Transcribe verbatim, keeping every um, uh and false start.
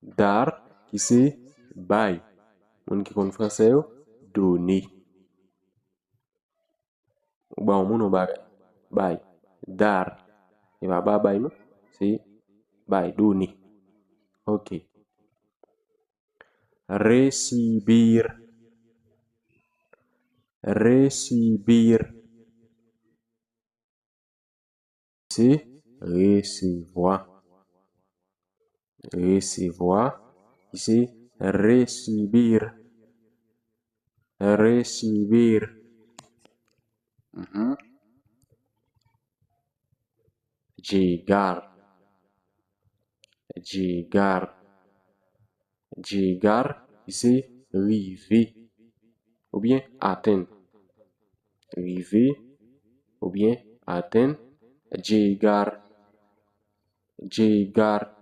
Dar, ki se bay. Moun ki konn franse yo, donner. Ou ba yon moun yon bagay. Bay. Dar. E pa ba bay non. Se bay, donner. Ok. Recibir. Recibir. Se resevwa. Resevwa, ki se recibir. Recibir. Mhm. Llegar. Llegar. Llegar, ki se rive. Oubyen atenn. Rive, oubyen atenn. Llegar. Llegar.